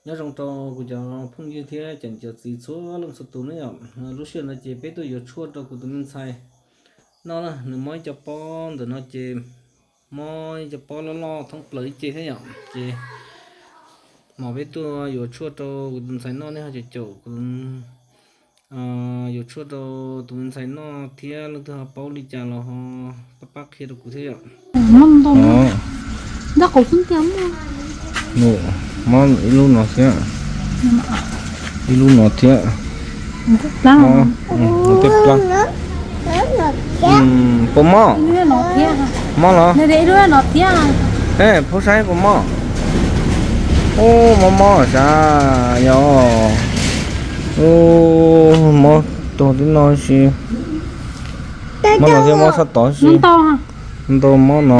Nyob zoo rau kuv cov phooj ywg thiab cov niam cov txiv txhua leej txhua tus na yom. Lub sij hawm no ces peb tuaj yuav tshuaj rau kuv tus me ntxhais noj na, nws mob ib co pob ntawm no ces mob ib co pob loj loj thoob plaws ib ce thiab yom. Ces mas peb tuaj yuav tshuaj rau kuv tus ntxhais noj, nej ho caum caum kuv yuav tshuaj rau tus me ntxhais noj thiab leej twg ho paub li cas los ho pab pab qhia rau kuv thiab yom. Mob ib lub no thiab, ib lub no thiab. Tej plab. Puas mob? Mob los? Phaub saib puas mob? Ub, mob mob sav yog. Ub, mob tuag tib no si. Mob no thiab mob sab tod si. Ntau mob no.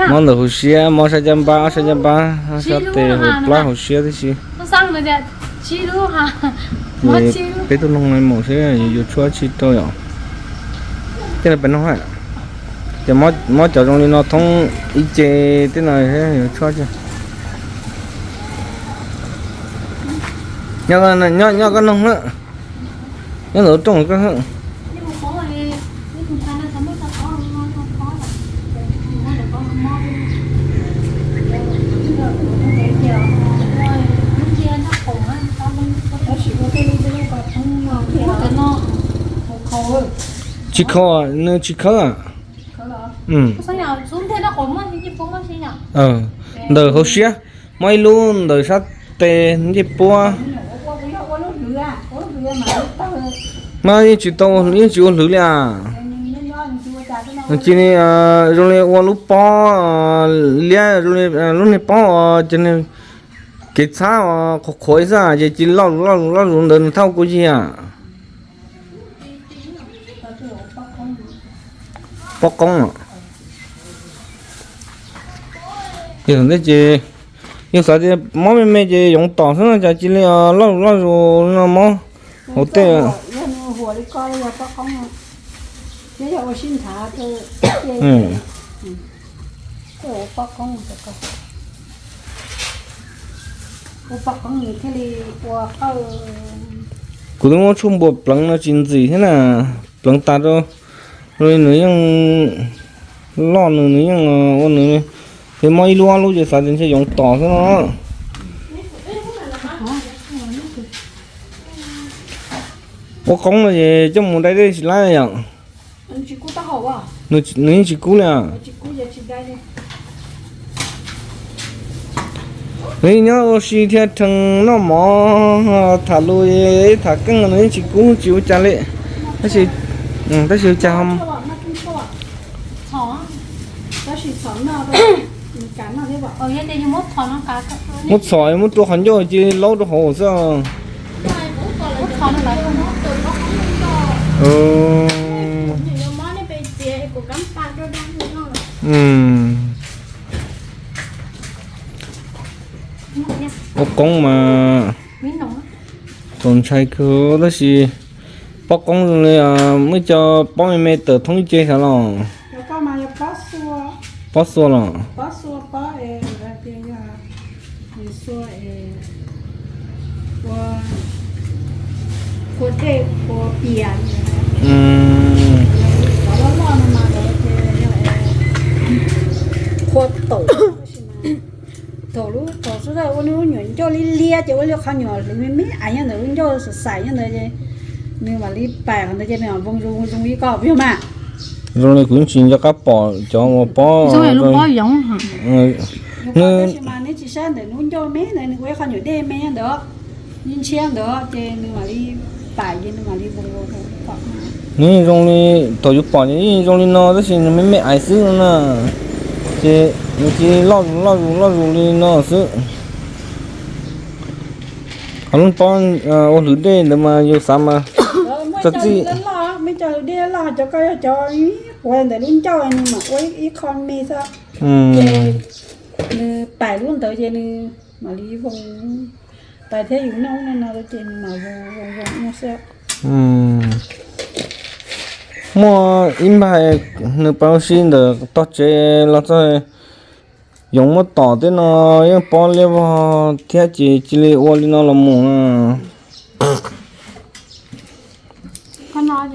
Mob ntawm hauv siab, mob sab caj npab, sab caj npab, sab tes hauv plab hauv siab tib si. Ces peb tuaj noog mus seb yuav tshuaj tsi rau yom. Tej no peb noog, ces mob cov zoo li no thoob ib ce tej no yuav tshuaj tsi. Nyob koj noog na, nyob ntawm rooj koj. Tsis khau, nws tsis khawb. Ntawm hauv siab, mob ib lub ntawm sab tes ncej puab. Mas yeej tsis tau, yeej tsis ua hlwv li as. Cia li zoo li ua lub pob liab, lub niag pob ces kev txhab qhuav qhuav xwb ces cia li loj loj loj zus ntawd nws thauj kuv yig. Pob qoob os. Yog ntej ces yog xav tias mob me me ces yoov tom xwb no cas cia li loj zus loj zus no mob hauv tej. Kuv twb muab tshuaj npua pleev no tsis ntxim thiab na, pleev tas rau, nws yeej loj nws, nws yeej ua nws, ces mob ib lub ob lub ces xav tias ntshe yoov tom xwb no. Ua qoob no ces coj mus dai dej tsis laib yom. Nws yeej tsis kub li. Nws nyob ua si thiab rhees noj mov, tham lus tham keej nws yeej tsis kub tsis ua cas li. Tab sis ua cas muab txhom, muab rua qhov ncauj cia li laub rau hauv xwb. Ua qoob mas txaus ntshai kawg tab sis pob qoob zoo li muaj ib co pob me me tawm thoob ib ce sav los. Pob xuas los. Thaum lub thaum xub thawj ua lub nyuam ncauj liab liab ces ua li qhov nyuam hlwv me me ais nyob ntawm lub ncauj xav xaim nyob ntawd ces nws mam li pais qhov ntawd ces nws mam voo zoo zoo li koj peb yog mas. Zoo li kuv yeej tsis nco qab pom cov uas pob, pob yoov. Tab sis mas neb tsis saib ntawm lub ncauj me ntawd nws ua ib qho nyuam dej me ntawd, ntshiab ntawd ces nws mam li pais ces nws mam li voo. Nws yeej zoo li thaum yus pom ces yeej zoo li no tab sis nws me me ais xwb no na. Ces nws cia li loj zus loj zus loj zus li no xwb. Qhov lub pob ua hlwv dej ntawd mas yus xav mas txog txij. Muaj cov hlwv dej loj, cov ko yog cov quav ntawm lub ncauj nws mam ua ib qho me xwb. Ces nws pais lub ntawd ces nws mam li voo, pais thiab yus noj ub noj no ces nws mam voo voo voo xwb. Muaj ib npag nws pais ua si ntawm tog tsev los txog yoov muab tom tej no yeej pob liab vog thiab ces cia li ua li no los mus na.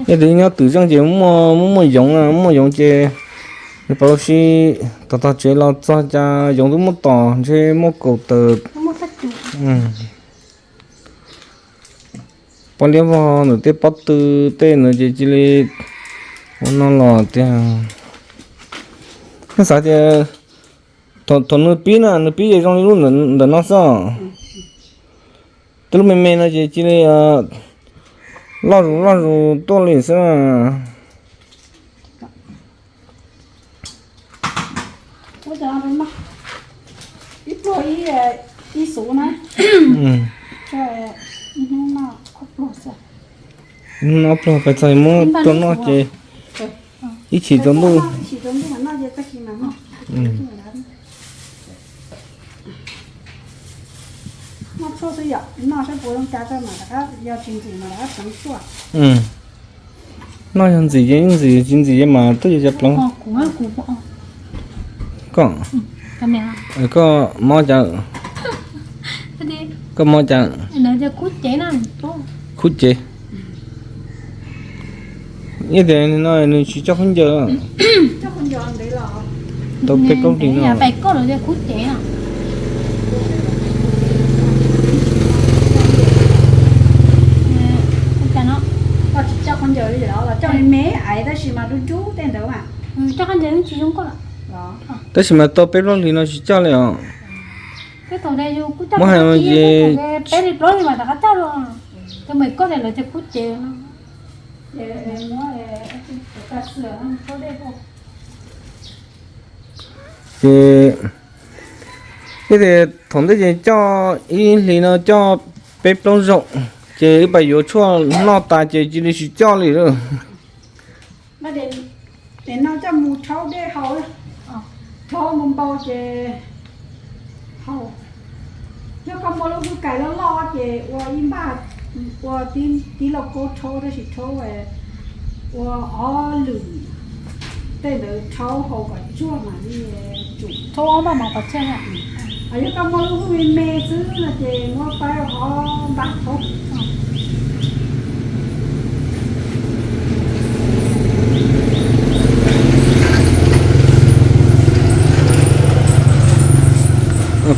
Yog tias nyob twm zeej ces muaj muaj yoov na, muaj yoov ces nws pas lub sib tog tog tsev los txog cas yoov twb muab tom ntshe muaj kaum tawm. Pob liab vog ntawm tej pob tw tej ntawd ces cia li ua no los tiag. Neb xav tias thaum nws pib na, nws pib ces zoo li lub ntawm no xwb. Tej lub me me no ces cia li loj zus loj zus tuaj li xwb na. Ib pluag ib xuv na. Ib hnub ob pluag pais txog muab tuaj noj ces ib chim tsaus ntuj. Noj yog ntxim ces ntxim, tsis ntxim ces mas tuaj yuav cov ploov. Koj, koj mob cas? Koj mob cas? Khub cev. Ib tias no nws tsis coj khaub ncaws. Tau peb plaub hlis no. Tab sis mas tau peb plaub hlis no tsis coj li os. Muab hais no ces ces ib tias thaum ntej ces coj ib hlis no coj peb plaub zaug, ces wb pais yuav tshuaj noj tas ces cia li tsis coj li lawm. Ces no coj mus rhaub dej haus, rhaub mus npau ces haus. Yog koj muaj lub hwj kais loj loj ces ua ib npaj, ua tib lauj kaub rhaub tab sis rhaub ua ob lwm, tej ntawd rhaub haus kom tsuag mas li tsum. Yog koj muaj lub hwj me me xwb no ces muab faib ob npaj rhaub.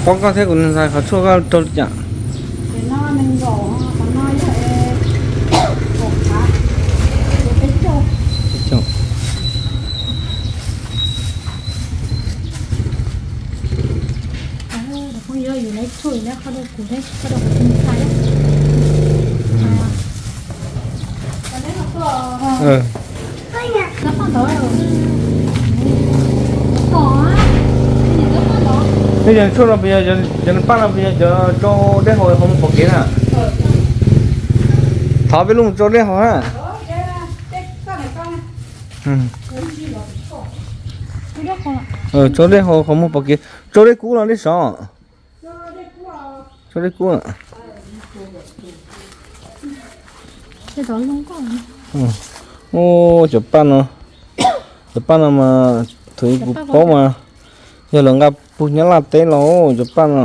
Pob koj thiab kuv ntxhais qhov tshuaj koj rau li cas? Nej yog tshuaj no puas yog cov paj no puas yog cov rau dej haus qhov muag pom kev na? Thov peb lub mus rau dej haus na. Rau dej haus qhov muag pom kev, rau dej kub los dej sov? Rau dej kub. Cov paj no, cov paj no mas thaum kuv paub mas yog lawv nqa puag Nyab Laj teb los cov paj no.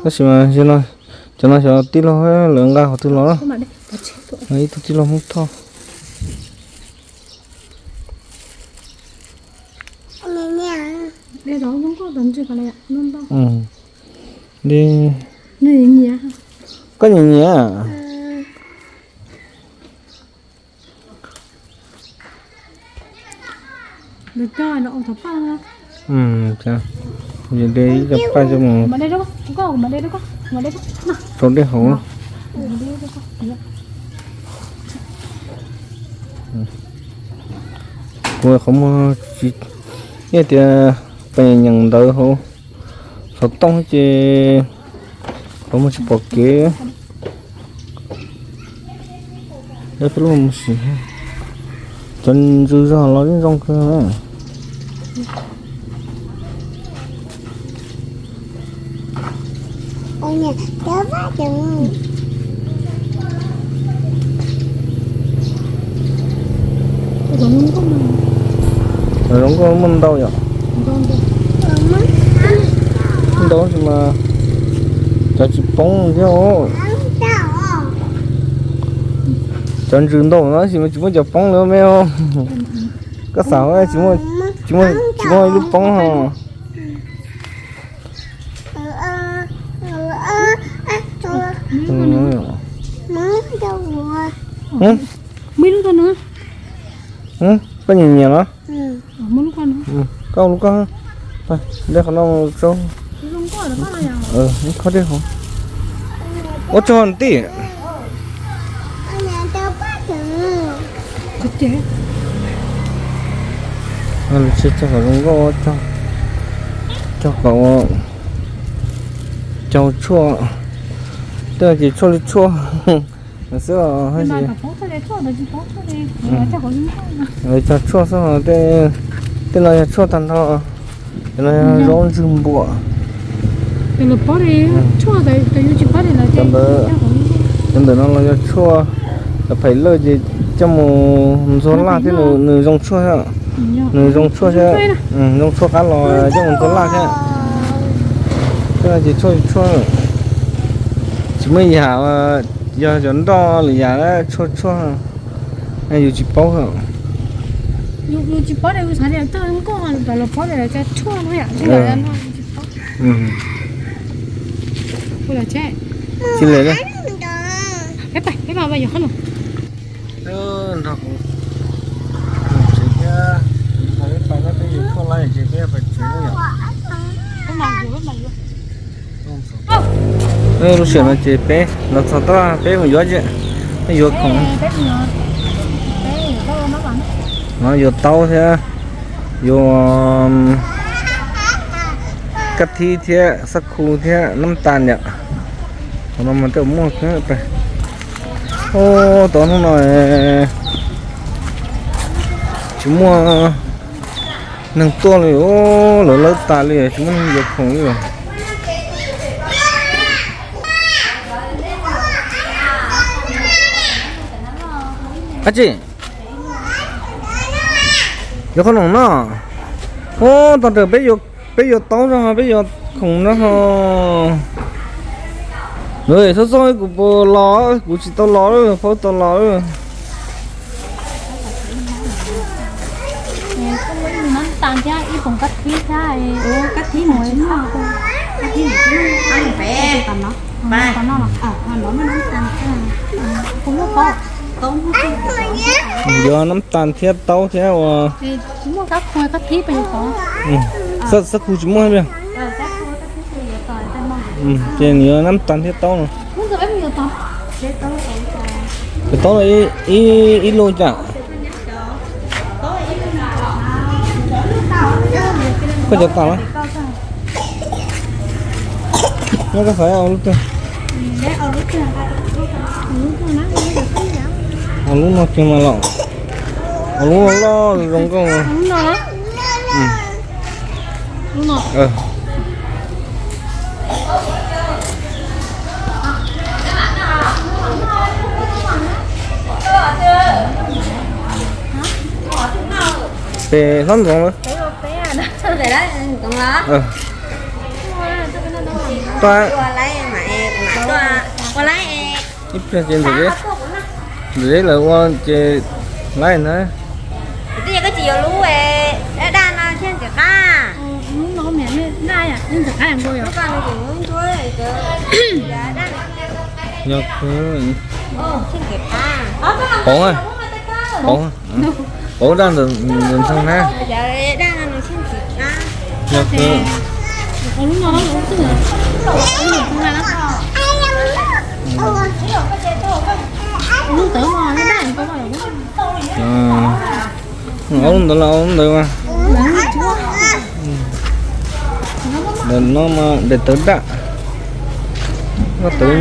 Tab sis mas cov no xyov tij laug lawv nqa qhov twg los. Ib tug tij laug Hmoob Thoj. Koj nyiam nyiam. Ib cov paj coj mus rau dej haus. Kuv qhov muag tsis, yog tias pes nyeem ntawv hauv xov tooj ces qhov muag tsis pom kev. Peb lub mus sim, cov ntsws zog los zoo kawg. Zoo nkauj muaj ntau yom. Ntau tab sis mas cov tsis poob thiab. Cov ntsws ntau no tab sis mas tsis muaj cov poob li me os. Koj xav tsis muaj, tsis muaj ib lub poob ho. Koj nyiam nyiam los? Koj lub koj, de qhov no rau. Koj de qhov, ua tso tij. Tsis tso qhov zoo nkauj, tso qhov, cog tshuaj, tej no ces tshuaj li tshuaj xwb os. Cog tshuaj xwb, tej no yog tshuaj tag nrho, tej no yog zaub ntswg npuam. Cov ntawm no los yog tshuaj, cov phaim lawj ces coj mus ntxuag laj thiab, nws zoo tshuaj thiab, nws zoo tshuaj thiab, zoo tshuaj qab los coj mus ntxuag laj thiab. Tej no ces tshuaj, tshuaj tsis muaj yam, yog cov nroj lwm yam, tshuaj tshuaj, yus tsis paub. Tsis le, peb pais, peb pais yog qhov no. Nrog kuv tsev thiab, peb pais no peb yuav tshuaj laj ces peb pais tsev yom. Lub sij hawm no ces peb los txog toj peb mus yuav, peb yuav khoom no, yuav taub thiab, yuav kab thib thiab xab khu thiab nab tas yom. Qhov no mas tej muaj. Ub, tau hnub no tsis muaj neeg tuaj li, lawv lawb tas li, tsis muaj neeg yuav khoom li. Ab tsi, yuav qhob noom no. Ub, tog rawm peb yuav taub no, peb yuav khoom no ho. Txhob txhob kuv puas los, kuv tsis tau los, faub tau los. Yuav nab tas thiab taub thiab ua. Xab khu tsis muaj li. Ces nws yuav nab tas thiab taub no. Taub no ib lub cas? Koj cov tas los? Nyob koj xav ua lub twg? Ua lub no kiag mas los. Ua lub no loj zoo nkauj. Pem hlob Ntxoov lawm. Ib pliag ces Ntxawm Zeb lawv ua ces laib na. Twb yog koj tsis yuav lub daj no thiab ntxim qab. Yog, pauv, pauv daj ntawm ntxeeg na. Yog, ua lub ntawd los ua lub ntawd mas. Ntawm no mas daim tawv daj. Koj tawv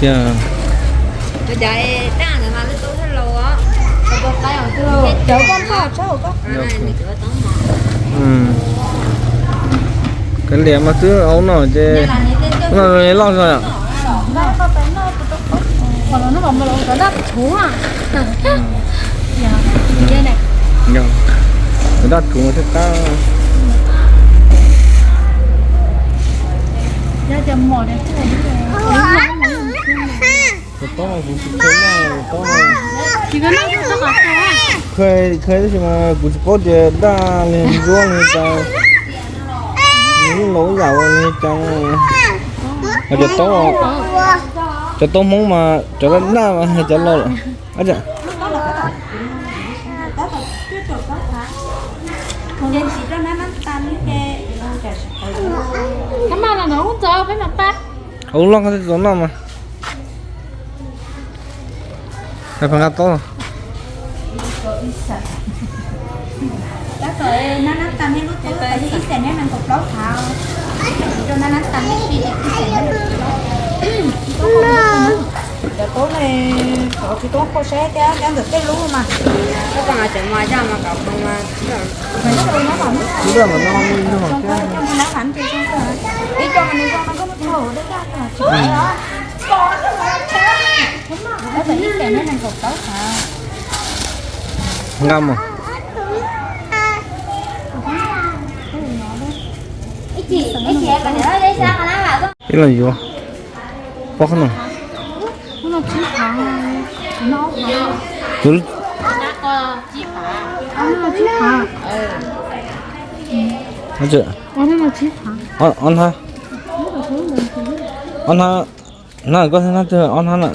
tiag. Kav liam mas twb ua no ces no loj zog yom. Yog, daj rhuv thiab qab. Tus tob no kuv tsis kheev noj tus tob no. Kheev, kheev tab sis mas kuv tsis paub tias daj li ntsuab li cas, nws yeej los ib yam ua li cas. Cov tob, cov tob Hmoob mas cov daj daj mas hais cov laus lawm. Ua loj koj tsis tau noj mas. Hais pab nqa tob. Nqa mus. Ib los yuav pob qhob noom. Ob hnab, ob hnab, hnab koj hnab twg ob hnab na?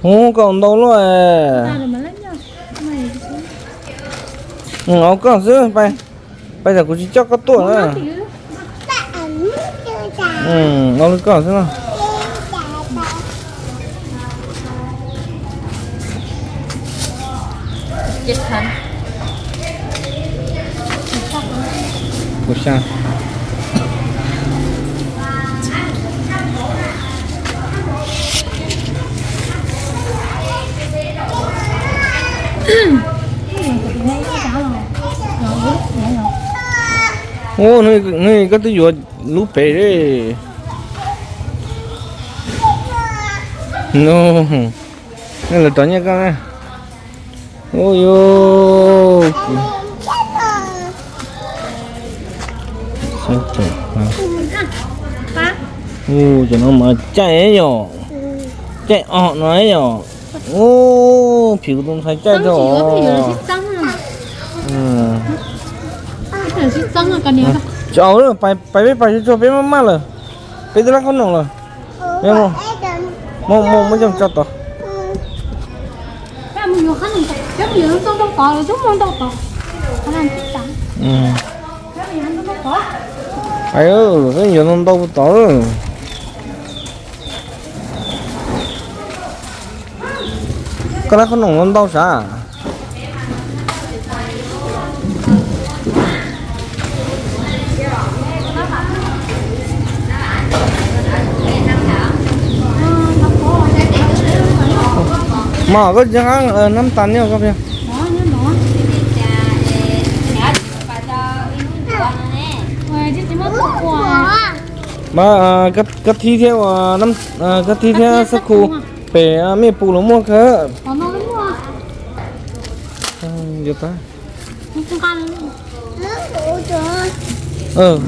Ub, koj ntau luaj. Ua koj xwb, pais, pais tsam kuv tsis coj koj tuaj na. Ua li koj xwb na. Kuv xya. Ub, nws koj twb yuav lub pem li. No, nej lawv rov nyiaj koj na. Ub, yus. Ub, cov no mas caij yom, caij os no yom. Ub, phim kuv tus ntxhais caij rau os. Tsis au, pais peb pais tsuag tsuag peb maj maj lawm. Peb twb lab qhob noom lawm. Muaj, muaj coj tso tod. Peb yuav ntau ntau tod. Koj lab qhob noom ntau sav. Mas koj tsis hab nab tas niaj koj. Mas kab thib thiab, kab thib thiab xab khu pem mej pum los muaj kawg.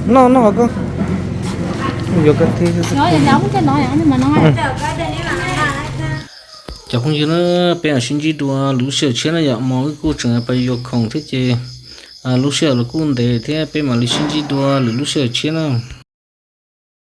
Noj noj qhov koj yuav kab thib. Cov phooj ywg na, peb mam sib ntsib dua lwm lub sij hawm tshiab na yom. Mas wb kuj tseem pais yuav khoom thiab ces lub sij hawm los kuj ntev thiab, peb mam li sib ntsib dua lwm lub sij hawm tshiab na.